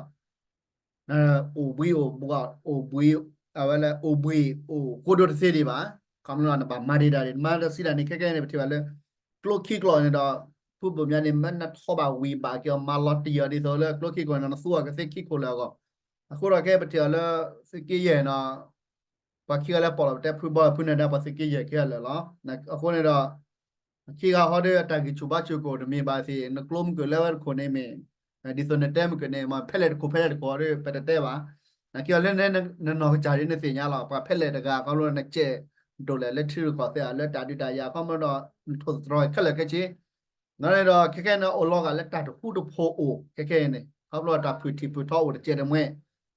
အိၣ်ဘှံးအိၣ်ဘှီၣ် အိၣ်ဘှံး အဝဲလၢအိၣ်ဘှံးအိၣ်ဃိဒိတသ့ဒံးဘၣ်. ခီဖျိလၢနဘၣ်မၤဒံးဒၣ်န့ၣ် မၤတစံးဒၣ်န့ၣ် ခဲကဲန့ၣ် ပထံၣ်ဘၣ်လၢ ကျိခံကျိာ်န့ၣ်ဒီး ဖုဘိၣ်မၠါန့ၣ် မ့ၢ်နထီၣ်ဘၣ်ဝံၤဘၣ်က့ၤအီၤ မၤလီၤတံၢ်အီၤဒ်သိးလၢကျိခံကျိာ်န့ၣ် နသူအီၤကသ့ခံခိၣ်လၢာ်အဂီၢ်. အဃိဒီးခဲပထံၣ်အီၤလၢ သုးက့ယဲၢ်န့ၣ် ပှၤခံဂၤလၢပိာ်လီၤပတဲဖုဘီ ဖုနၢၤဒါ ပှၤသုးက့ယဲၢ်ခံဂၤလၢာ်လီၤ. အဃိန့ၣ်ဒီး ခံဂၤဟီဒီး အတၢ်ဂံၢ်ဆူၣ်ဘါဆူၣ်ကအိၣ်တမံၤဘၣ်သ့ၣ် နကျိမုၢ်ကၢၢ်လၢဝဲတခိၣ်န့ၣ်မ့ၢ် ဒ်သိးနတဲမုၢ်ကၢၢ်န့ၣ် မ့ၢ်ဖဲလဲၣ်တခိၣ်ဖဲလဲၣ်တခိၣ်ဒီး ပတတဲဘၣ်. နာ်က့အီၤလၢနနီၢ်ကစၢ်ဒ်နသ့ၣ်ညါလီၤ ပှၤဖဲလဲၣ်တဂၤ ခီဖျိနကဲးဒိၣ်လဲၣ်လၢထံရူၢ်ကီၢ်သဲး လၢတၢ်ဒုးတၢ်ယၤ ခီဖျိဒီး နထိၣ်သတြီၤခဲလၢာ်ခဲဆ့ ဒီးန့ၣ်ဒီး ခဲခဲန့ၣ် အိၣ်လီၤဂာ်လၢတၢ်တဃူတဖိးအိၣ် ခဲခဲအံၤန့ၣ် ခီဖျိတၢ်ဖုၣ်ထံၣ်ဖုၣ်ထီအိၣ်တစဲးတမှဲ,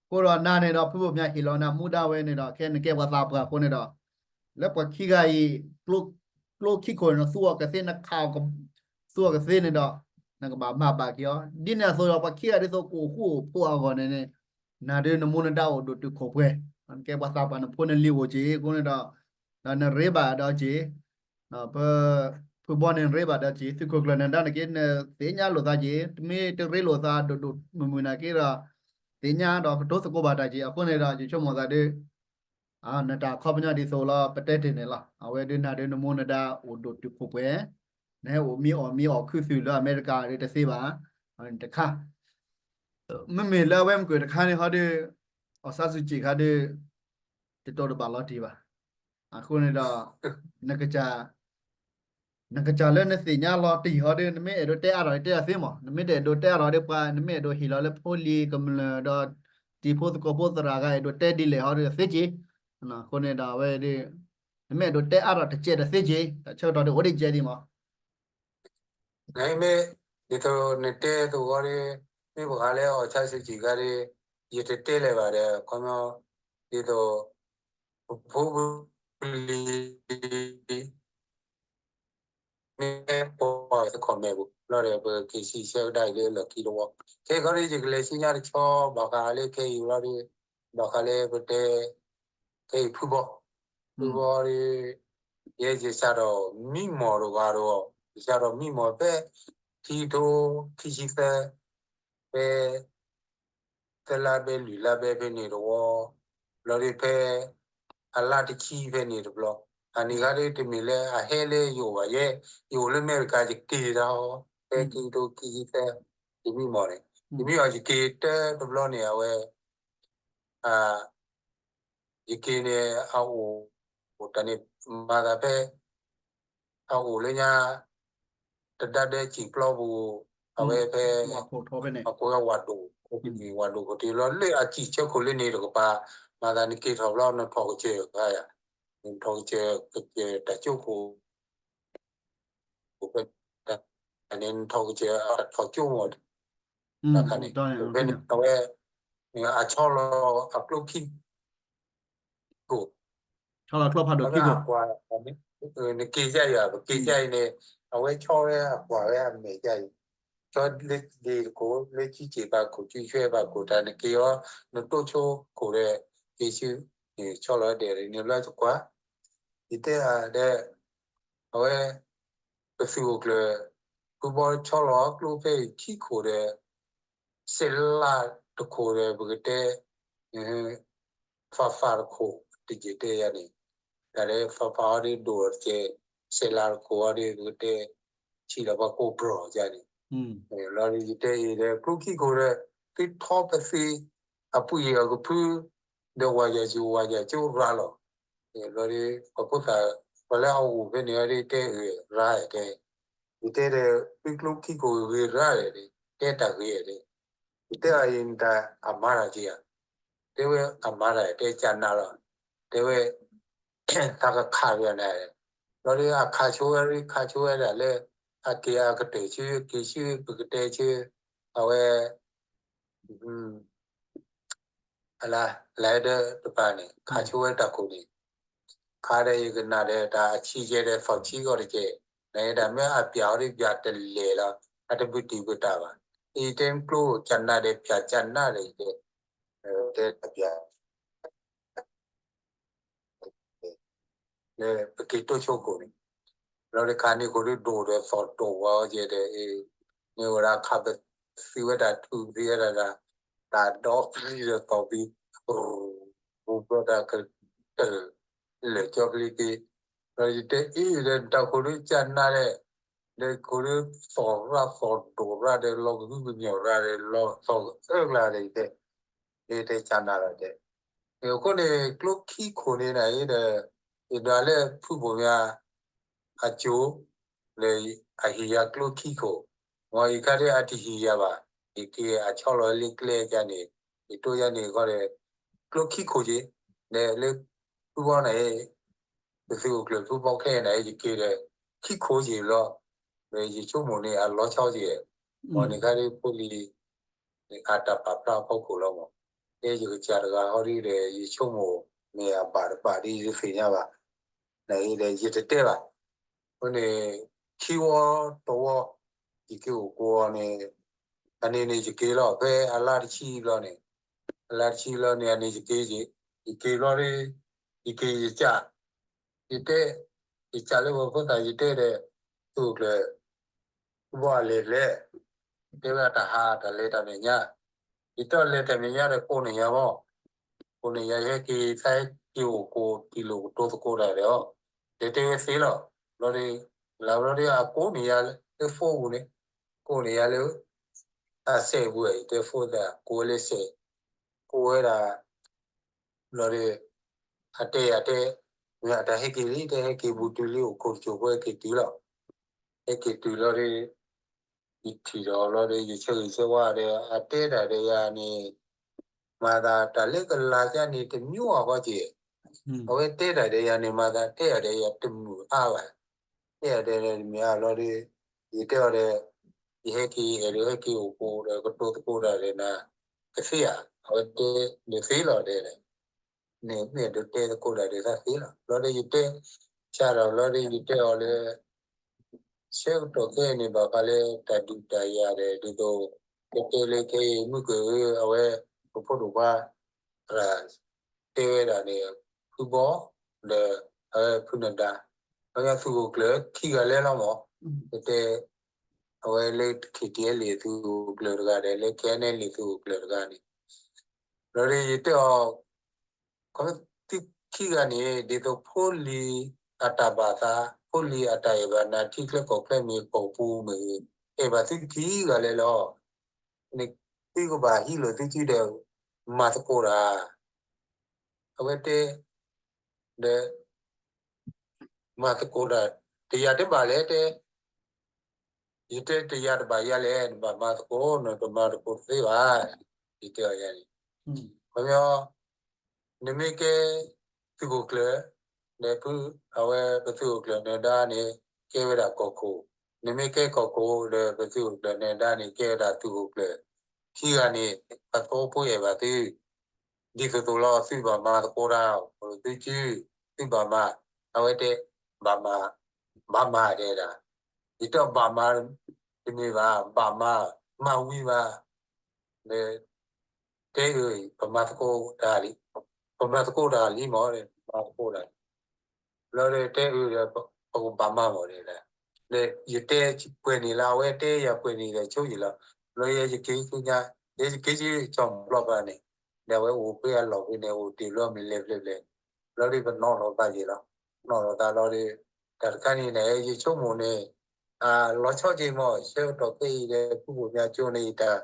အဃိဒီးနၤန့ၣ်ဒီး ဖုဘိၣ်မၠါဟ့ၣ်လီၤနၤမူဒါဝဲန့ၣ်ဒီး ခဲနကဲပှၤသးပှၢ်အဃိန့ၣ်ဒီး လၢပှၤခံဂၤအံၤ ကျိခံခိၣ်န့ၣ် နသူအီၤကသ့ နခးအီၤ သူအီၤကသ့န့ၣ်ဒီး နကဘၣ်မၤဘၣ်က့ၤအီၤ ဒ်န့ၣ်အသိးဒီး ပှၤခံဂၤဒ်သိး ကအိၣ်ဃူအိၣ်ဖိးအဂီၢ်န့ၣ်န့ၣ် နၤဒုးနမူနဒါအိၣ်ဒိၣ်တုာ်ခိၣ်ပှဲၤ, နကဲပှၤသးပှၢ် နဖိနလံၤအိၣ်က့ၤအဃိန့ၣ်ဒီး ဒီးနရ့ဘၣ်ဒီးက့ၤ ဖုဘီန့ၣ် နရ့ဘၣ်ဒီးက့ၤ သုးခိၣ်ကျၢၢ်နဒါန့ၣ်က့ၤ နသ့ၣ်ညါလိာ်သးက့ၤ တမ့ၢ်တရ့လိာ်သးဒိၣ်ဒိၣ်မုၢ်မုၢ်နာ်က့ဒီး သ့ၣ်ညါဒီးကတိၤသကိးဘၣ်တၢ်က့ၤ အဃိန့ၣ်ဒီး ယဆိကမိၣ်သးဒုး နတၢ်ခီပညီဒ်သိးလီၤ ပတဲတ့ၢ်န့ၣ်လီၤ. အဝဲဒုးနၤဒုးနမူနဒါအိၣ်ဒိၣ်တုာ်ခိၣ်ပှဲၤ, နဟဲအိၣ်မံအီၣ်မံအီၣ်ခုသူၣ်လၢအမဲရကၤဒုးတသ့ဘၣ်, တခါ မ့မ့ၢ်လၢအဝဲမ့ၢ်ကွၢ်တခါန့ၣ်ဟီဒုး အီၣ်ဆါစူၣ်ကံၣ်ခါဒုး တတိၤတဘၣ်လီၤတံၢ်ဘၣ်. အဃိန့ၣ်ဒီး နကစၢ် နကစၢ်လၢနသ့ၣ်ညါလီၤတံၢ်ဟီဒုး နမ့ၢ်အဲၣ်ဒိးတဲအါထီၣ်တဲအသ့မး, နမ့ၢ်တအဲၣ်ဒိးတဲအါထီၣ်ဒုးပှၤ နမ့ၢ်အဲၣ်ဒိးဟ့ၣ်လီၤလၢဖိလံၤကမျၢၢ်ဒီး တံၤဖိသကိးဖိသရၣ်ဂၤအဲၣ်ဒိးတဲဒ်လဲၣ်ဟီဒုးသ့က့ၤ. အဃိန့ၣ်ဒီးအဝဲဒုး နမ့ၢ်အဲၣ်ဒိးတဲအါထီၣ်တစဲးဒီးသ့က့ၤ, တၢ်ဆၢကတီၢ်ဒုးအိၣ်ဒ်ကဲဒ်မး နမ့ၢ် ဒ်သိးနတဲသဝီဒုး မ့ၢ်ပှၤလၢအီၣ်ဆါစူၣ်ကံၣ်ခါဒုး ယတတဲလၢၤဘၣ်ဒီး ခီမီ ဒ်သိး ပဖိပလံၤ မ့ၢ်ပှၤသကိးမဲာ်ပူၤ လီၤဒီး ပက့ၤစံးဆၢကဒါအံၤလၢလီၢ်ခံတဝီ ခဲခီဒုး ယကလဲၤဆူညါတဆီ ဘၣ်ဃးလၢခဲအံၤလီၤဒုး ဘၣ်ဃးလၢပတဲ ခဲအံၤဖုဘီ ဖုဘီဒုး ယဲယစးထီၣ်မံမီၢ်တဂၤဒီး ယစးထီၣ်မံမီၢ်ဖဲ ခံကထိခံဆံသၢ ဖဲ သၢလါဘဲလွံၢ်လါဘဲဖဲန့ၣ်တဝီ ဘျီဒုးဖဲ အလါတဆံဖဲန့ၣ်တဘျီ အန့ၣ်ခါဒုးတမ့ၢ်လၢအဟဲလၢယအိၣ်ဘၣ်ယဲ ယအိၣ်လၢအမဲရကၤ ယက့ၤတၢ်အီၤ ဖဲခံကထိခံဆံသၢ ယမံမီၢ်န့ၣ် ယမံမီၢ်ယက့ၤတၢ်တဘျီန့ၣ် အဝဲ ယက့ၤန့ၣ် အအိၣ် တၢ်န့ၣ် မၤသးဖဲ အအိၣ်လၢညါ တဒါဒဲစံာ်ပျီပူၤ အဝဲဖဲ အကိးဝဲဝၤဒိၣ် ဝၤဒိၣ်ကတ့ၢ်လီၤ လၢအစံာ်ဆၢခိၣ်လၢန့ၣ်တကပၤ မၤသးနက့ၤထီၣ်ဘျီ နထီၣ်ကစၢၢ်ခါယၤ နထီၣ်ကစၢၢ် ကစၢၢ်တၢ်ကၠိခိၣ် န့ၣ် နထီၣ်ကစၢၢ် အထီၣ်ကၠိမီၢ် တခါန့ၣ် ဖဲန့ၣ် အဝဲ အဆီလီၤအကျိခံ ခိၣ် ဆီလီၤကျိဖးဒိၣ်ခံခိၣ် အကွၢ် နက့ၤယါယၤ ပက့ၤယါအံၤန့ၣ် အဝဲဆီဝဲအကွၢ်ဝဲအမဲာ်ယါအံၤ ဆီလၢဒ့တခိၣ် လၢစုစ့ၣ်ဘၣ်ခိၣ် စုဆွဲဘၣ်ခိၣ် တၢ်နက့ၤအီၤ နတိၢ်ဆိခိၣ်ဒီး က့ၤဆူ ဆီလီၤဒဲးန့ၣ်လၢတကွၢ် ယတဲအါဒီး အဝဲ ပသုးခိၣ်ကျၢၢ် ဖုဘီဆီလီၤကျိဖဲအံၤခံခိၣ်ဒီး စဲးလးတခိၣ်ဒီး ပကတဲ ဖးဖးတခိၣ် တယံာ်တဲယါန့ၣ် တၢ်လၢဖးဖးအီၤဒ်ဒိၣ်တကဲ စဲးလးတခိၣ်အီၤဒ် ပကတဲ ဆံးလီၤပှၤကိးဘြီၣ်ယါန့ၣ် လီၤဒ်ယတဲအံၤဒီး ကျိခံခိၣ်ဒီး သုထီပသ့ အပှ့ၤအကဖု ဒီးဝၤယၤစူၤဝၤယၤကၠိရၤလီၤ ဘျီဒ် ပှၤဖိသၣ် ပှၤလၢအအိၣ်ဖဲန့ၣ်အီၤဒ်တဲဂ့ၤရၤတဲ ယတဲဒီး သုကျိခံခိၣ်ဂ့ၤရၤဒီး တဲတၢ်ဂ့ၤတဲ ယတဲအီၤအံၤနတၢ်အမၤတၢ်က့ၤဧါ တဲဝဲအမၤတၢ်တဲကၢ်နးလီၤ တဲဝဲ တၢ်ကခးပယီၤနၤ ဘျီဒ်အခးဆိဝဲဒ် ခးဆိဝဲဒၣ်လၢ အက့ၤအကတၢၢ်ဆူ က့ၤဆူ ပကတဲဆူ အဝဲ အလါ လါဒီးတပၤန့ၣ် ခးဆိဝဲတၢ်ခိၣ်န့ၣ် ခးဒီးယကနၣ်ဒီးတၢ်အဆံးယဲဒီးသီၣ်ဆံးဂီၢ်တက့ၢ် နဒၣ်မ့ၢ်အပျၢ်အီၤဒ်ပျၢ်တလဲၢ်လီၤ အတဘုတံၢ်ဘုတၢ်ဘၣ် ယတဲကျိကၢ်နးဒီးပျၢ်ကၢ်နးဒီးယတဲ တဲတပျၢ် လၢပက့ၤတိၢ်ဆိခိၣ်န့ၣ် လီၤတခါန့ၣ်ခိၣ်ဒုးဒိၣ်ဒီးသီၣ်ဒိၣ်ဝဲအီၤကဲဒီး န့ၣ်ဝဲဒၣ်ခးပသံဝဲတၢ်ထူၣ်သံဝဲဒၣ် တၢ်ဒီဖျံဒီးသီၣ်ဖံ ရူၤ ရူၤဘျီတၢ်ကတၢၢ် လဲၤကၠီဖျံသံ ဒီးယတဲအံၤဒီးတၢ်ခိၣ်ဒုးကၢ်နးလဲၣ် ဒီးခိၣ်ဒုးသီၣ်ရၣ်သီၣ်ဒိၣ်ရၣ်ဒီးလီၤကဟုကညီၢ်ရၣ်ဒီးလီၤသီၣ်အၢကျါဒီးယတဲ ယတဲကၢ်နးလီၤတဲ အဃိန့ၣ် ကျိခံခိၣ်န့ၣ်နၤအံၤဒီး ယဒွးလၢဖုဘိၣ်မၠါ အစိၤ လၢအဟ့ၣ်ယၤကျိခံခိၣ် မ်ယခါဒ်အတဟ့ၣ်ယၤဘၣ် ယက့ၤအဆီလီၤလၢကျဲယါန့ၣ် ယတိၢ်ယါန့ၣ်ဃီဒီး ကျိခံခိၣ်က့ၤ ဒီးလၢဖုဘီနၤအံၤ ပသုးခိၣ်ကျၢၢ်ဖုဘီခဲအံၤနၤအံၤ ယက့ၤဒီး ခံခိၣ်က့ၤလီၤ ဒီးယဆိကမိၣ်န့ၣ် အလီၤဆီက့ၤ, မ်န့ၣ်ခါဒ်ဖိလံၤ န့ၣ်အတၢ်ပာ်ဖျါအဖီခိၣ်လီၤမး. တဲယကစၢ်တဂၤဟီဒ်ဒီး ယဆိကမိၣ်န့ၣ်အဘၣ်တဘၣ်ဒ်ယသ့ၣ်ညါဘၣ်, န့ၣ်ဒီးယတတဲဘၣ်. အဃိန့ၣ် ခံဝီတဝီ ယက့ၤအိၣ်ကိးအီၤန့ၣ် အန့ၣ်န့ၣ်ယက့ၤလီၤ ဖဲအလါတဆံဘျီန့ၣ်, အလါတဆံဘျီန့ၣ် အန့ၣ်ယက့ၤ, ယက့ၤဘျီဒီး ယက့ၤယကၢ် ယတဲ, ယကၢ်လၢပှၤဖိသၣ် ယတဲဒီး သုးခိၣ်ကျၢၢ် ဘၣ်လဲၤလဲၤ, တဲဝဲတၢ်ဟးတၢ်လဲၤတၢ်မဲာ်ညါ, ယတဲအီၤလဲၤတၢ်မဲာ်ညါဒီးကိးန့ၢ်ယၤမး, ကိးန့ၢ်ယၤ ယဟဲက့ၤသးဟဲက့ၤအိၣ်ကိးတံၢ်လိာ်ကတိၤသကိးတၢ်ဒီး တဲတဲဝဲသ့လီၤ. ဘျီဒီး လၢဘျီဒီးအကိးန့ၢ်ယၤလၢ phone ပူၤန့ၣ်, ကိးန့ၢ်ယၤလၢ အစဲးပူၤ ယတဲဖိသၣ် ကိးဝဲလၢစဲး, ကိးဝဲဒၣ် ဘျီဒီး အတဲယၤတဲ, မ့ၢ်အတၢ်ဟဲက့ၤလံ တဲဟဲက့ၤဘူးတုၤလံ အိၣ်ခိးတစိၢ်ဖိဟဲက့ၤတုၤလီၤ. ဟဲက့ၤတုၤလီၤဒီး ယထံၣ်ဒီးလီၤဒီး ယဆၢဂ့ၤဆၢဝါဒီး အတဲတၢ်ဒီးယၤန့ၣ် မၤသးတၢ်လၢကလၤကါန့ၣ် တမျိုးအဂီၢ်က့ၤ, အဝဲတဲတၢ်ဒီးယၤန့ၣ် မၤသးတဲတၢ်ဒီးယၤတမုာ်အါဘၣ်, တဲတၢ်ဒီးတမုာ်အါလီၤဒီး ယတဲအီၤဒီး ယဟဲက့ၤအဲၣ်ဒိးဟဲက့ၤအိၣ်ကိးဒီးကတိၤသကိးတၢ်ဒီးနၤ ကသ့ဧါ, အဝဲတဲဒီးသ့လီၤတဲ န့ၣ်မ့ၢ်အဲၣ်ဒိးတဲသကိးတၢ်ဒီးသးသ့လီၤ. ဘျီဒီးယတဲ ဆါဒီးဘျီဒီးယတဲအီၤလၢ ဆၢကတီၢ်ခဲအံၤန့ၣ် ဘၣ်ဃးလၢတၢ်ဒုးတၢ်ယၤဒီး ဒ်သိး ကတဲလၢခဲအံၤ မုၢ်ကွဲးဧၢ အဝဲ ပဖိဒိၣ်ခွါ သရၣ် တဲဝဲဒၣ်န့ၣ် ဖုဘီ ဒီး အဝဲဖုနဒါ ပှၤသုးခိၣ်ကျၢၢ်ခံဂၤလဲၣ်လီၤမး, ကတဲ အဝဲလၢ KTLA သုးခိၣ်ကျၢၢ်တဂၤဒီး လၢ KNLA သုးခိၣ်ကျၢၢ်တဂၤန့ၣ် ဘျီဒီးယတဲအီၤ သုခံဂၤန့ၣ် ဒ်သိးဖိလံၤအတၢ်ဘၣ်သး, ဖိလံၤအတၢ်အဲၣ်ဘၣ်နၤ ထံချၢကီၢ်ချၢမ့ၢ်ဂ့ၤ ကီၢ်ပူၤမ့ၢ်ဂ့ၤ အဲၣ်ဘၣ်သုခံဂၤလဲၣ်လီၤ. န့ၣ်သုကဘၣ်ဟံးလိာ်သုစုဒီး မၤသကိးတၢ် အဝဲတဲ ဒီး မၤသကိးတၢ် တယၤတဘၣ်လဲၣ်တဲ, ယတဲတယၤတဘၣ်ယၤလဲၣ် နဘၣ်မၤသကိး နတမၤသကိးတသ့ဘၣ်, ယတဲအီၤယၤန့ၣ်, ခီပညီ နမ့ၢ်ကဲ သုးခိၣ်ကျၢၢ် ဒီးဖု အဝဲပသုးခိၣ်ကျၢၢ်နဒါန့ၣ် ကဲဝဲဒၣ်ကီၢ်ခိၣ်, နမ့ၢ်ကဲကီၢ်ခိၣ် ဒီးပသုးခိၣ်ကျၢၢ်နဒါန့ၣ် ကဲဝဲဒၣ်သုးခိၣ်ကျၢၢ်, ခံဂၤန့ၣ် ပှၤသဝီဖိအဲၣ်ဘၣ်သု ဒ်သိးသိးလီၤ သုဘၣ်မၤသကိးတၢ် အိၣ်သုစု သုဘၣ်မၤ, အဝဲတဲ ဘၣ်မၤ, ဘၣ်မၤတဲဒၣ်, ယတဲဘၣ်မၤ တမ့ၢ်ဘၣ် ဘၣ်မၤ, မၤဝံၤဘၣ်, ဒီး တဲအၢ ပမၤသကိးတၢ်လံ, ပမၤသကိးတၢ်လံမး မၤသကိးတၢ်လံ, ဘျီဒီးတဲအၢဒီး ပကဘၣ်မၤမးတဲဒၣ်, ဒီးယတဲပှဲၤန့ၣ်လၢ အဝဲတဲယၤပှဲၤန့ၣ်ဒီးဆိယံာ်လီၤ, ဘျီယဲယက့ၤဆူညါ, ယဲယက့ၤဆူကၠီၣ်မုၢ်လီၢ်ဖဲန့ၣ်, ဒီးအဝဲအိၣ်ဖဲအလီၢ်ဖဲန့ၣ် အိၣ်တ့ၢ်ဘျီမ့ၢ်လဲၤဖျဲၣ်ဖျဲၣ်, ဘျီဒီးပနီၣ်လီၤသးယံာ်လီၤ, နီၣ်လီၤသးလီၤဒီး တၢ်တခါန့ၣ်န့ၣ် ယဆိကမိၣ်န့ၣ် လီၤဆီက့ၤမး ဆၢကတီၢ်ခဲအံၤဒီး ဖုဘိၣ်မၠါကၠိန့ၣ် ယတၢ်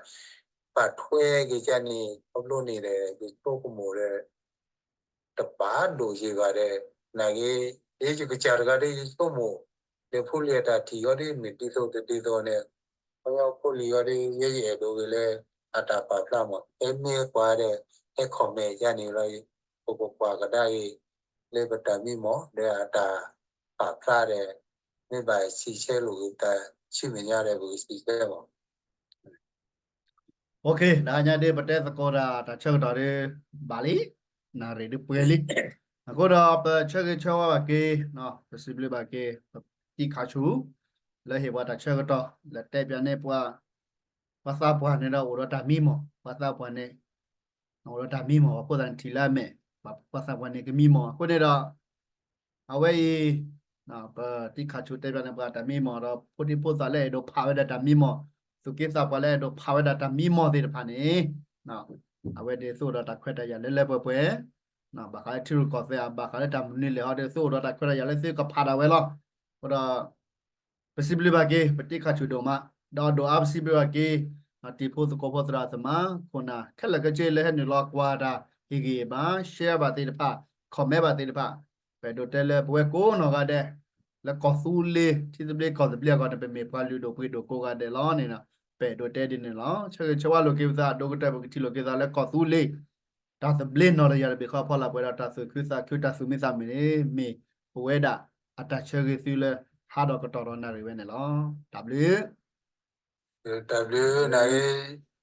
ပာ်ထွဲက့ၤကန့ၣ် ခီဖျိန့ၣ်ဒီး ယဆိကမိၣ်ဒီး တပာ်ဒိၣ်ယံၤဘၣ်ဒီး နာ်က့ ယကစၢ်တဂၤဒီး ယဆိကမိၣ် ဒီးဖိလံၤအတၢ်ထံၣ်အီၤဒီး မ့ၢ်ဒ်သိးတဒ်သိးန့ၣ် ခီဖျိဖိလံၤအီၤဒီး ယဲယအဲၣ်ဒိးဂ့ၤလၢ အတၢ်ပာ်ဖျါမး ဟဲမ့ၢ်ကွၢ်ဒီး ဟဲ comment ယၤန့ၣ်လီၤ, ပကကွၢ်ကဒါအံၤ လၢပတၢ်မံမီၢ် ဒီးအတၢ်ပာ်ဖျါဒီး မ့ၢ်ဘၣ်စံးဆၢလိာ်က့ၤတၢ်ဆူမဲာ်ညါဒီး ပကစံးဆၢမီၢ် OK တဟါညါဒ်ပတဲသကိးတၢ်တၢ်ဆၢကတီၢ်ဒီး ဘၣ်လံ, နၣ်ရံၣ်ဒ်ပှဲၤလံ, အဃိဒီးပဆၢဂ့ၤဆၢဝါဘၣ်က့ၤ, ပစံးဘျုးဘၣ်က့ၤ ပတံၤခၣ်ဆူၣ် လၢဟ့ၣ်ပှၤတၢ်ဆၢကတီၢ် လၢတဲပၠးန့ၢ်ပှၤ, ပှၤသးပှၢ်န့ၣ်ဒီးအိၣ်ဒီးတၢ်မံမီၢ်, ပှၤသးပှၢ်န့ၣ် အိၣ်ဒီးတၢ်မံမီၢ် အဃိသတးန့ၣ်ထံၣ်လၢအမဲာ်, ပှၤသးပှၢ်န့ၣ်ကမံမီၢ် အဃိန့ၣ်ဒီး အဝဲအံၤ ပတံၤခၣ်ဆူၣ်တဲပၠးန့ၢ်ပှၤတၢ်မံမီၢ်ဒီး ဖိဒံဖိသၣ်လၢအဲၣ်ဒိးဖးဝဲဒၣ်တၢ်မံမီၢ်, သူၣ်က့သးပှၢ်လၢအဲၣ်ဒိးဖးဝဲဒၣ်တၢ်မံမီၢ်သ့ၣ်တဖၣ်န့ၣ် အဝဲဒၣ်သုအိၣ်ဒီးတၢ်ခွဲးတၢ်ယာ်လၢလၢပှဲၤပှဲၤ, ဘၣ်ဃးလၢထံရူၢ်ကီၢ်သဲး ဘၣ်ဃးလၢတၢ်မနုၤလဲၣ်ဟီဒီး သုအိၣ်ဒီးတၢ်ခွဲးတၢ်ယာ်လၢသုကဖးဒၣ်ဝဲလီၤ. အဃိဒီး ပစံးဘျုးဘၣ်က့ၤ ပတံၤခၣ်ဆူၣ်ဒိၣ်မး, ဒီးဒိၣ်အါပစံးဘျုးဘၣ်က့ၤ တံၤဖိသကိးဖိသရၣ်သမါ ခိၣ်နၢ် ခဲလၢာ်ခဲဆ့လၢဟဲနုာ်လီၤကွၢ်တၢ် ဟ့ၣ်ဂံၢ်ဘါ share ဘၣ်သ့ၣ်တဖၣ် comment ဘၣ်သ့ၣ်တဖၣ်, ပအဲၣ်ဒိးတဲလၢပဝဲကိးနီၢ်ဂၤဒဲး လၢကီၢ်သူလ့ၤ ထံသဘျ့ကီၢ်သဘျ့အဂီၢ်န့ၣ် ပမ့ၢ်ပှၤလုၢ်ဒိၣ်ပှ့ၤဒိၣ်ကိးဂၤဒဲးလီၤန့ၣ်ဒီး ပအဲၣ်ဒိးတဲဒ်န့ၣ်လီၤ. ဆၢဂ့ၤဆၢဝါလိာ်က့ၤပသး အဒိကတၢၢ် ပကထံၣ်လိာ်က့ၤသးလၢကီၢ်သူလ့ၤ တၢ်သဘျ့နီၢ်တယၢ်တဘ့ၣ်ဃီအဖီလာ် ပှဲၤဒီးတၢ်သူၣ်ခုသးခု တၢ်သူၣ်မံသးမုာ်န့ၣ် မ့ၢ်ပဝဲဒၣ်အတၢ်ဆၢဂ့ၤသုလၢ ဟါဒီးကတီၢ်ဒီးနၣ်ရံၣ်ဝဲန့ၣ်လီၤ. တၢ်ဘျုး, တၢ်ဘျုးနၣ်ရံၣ်.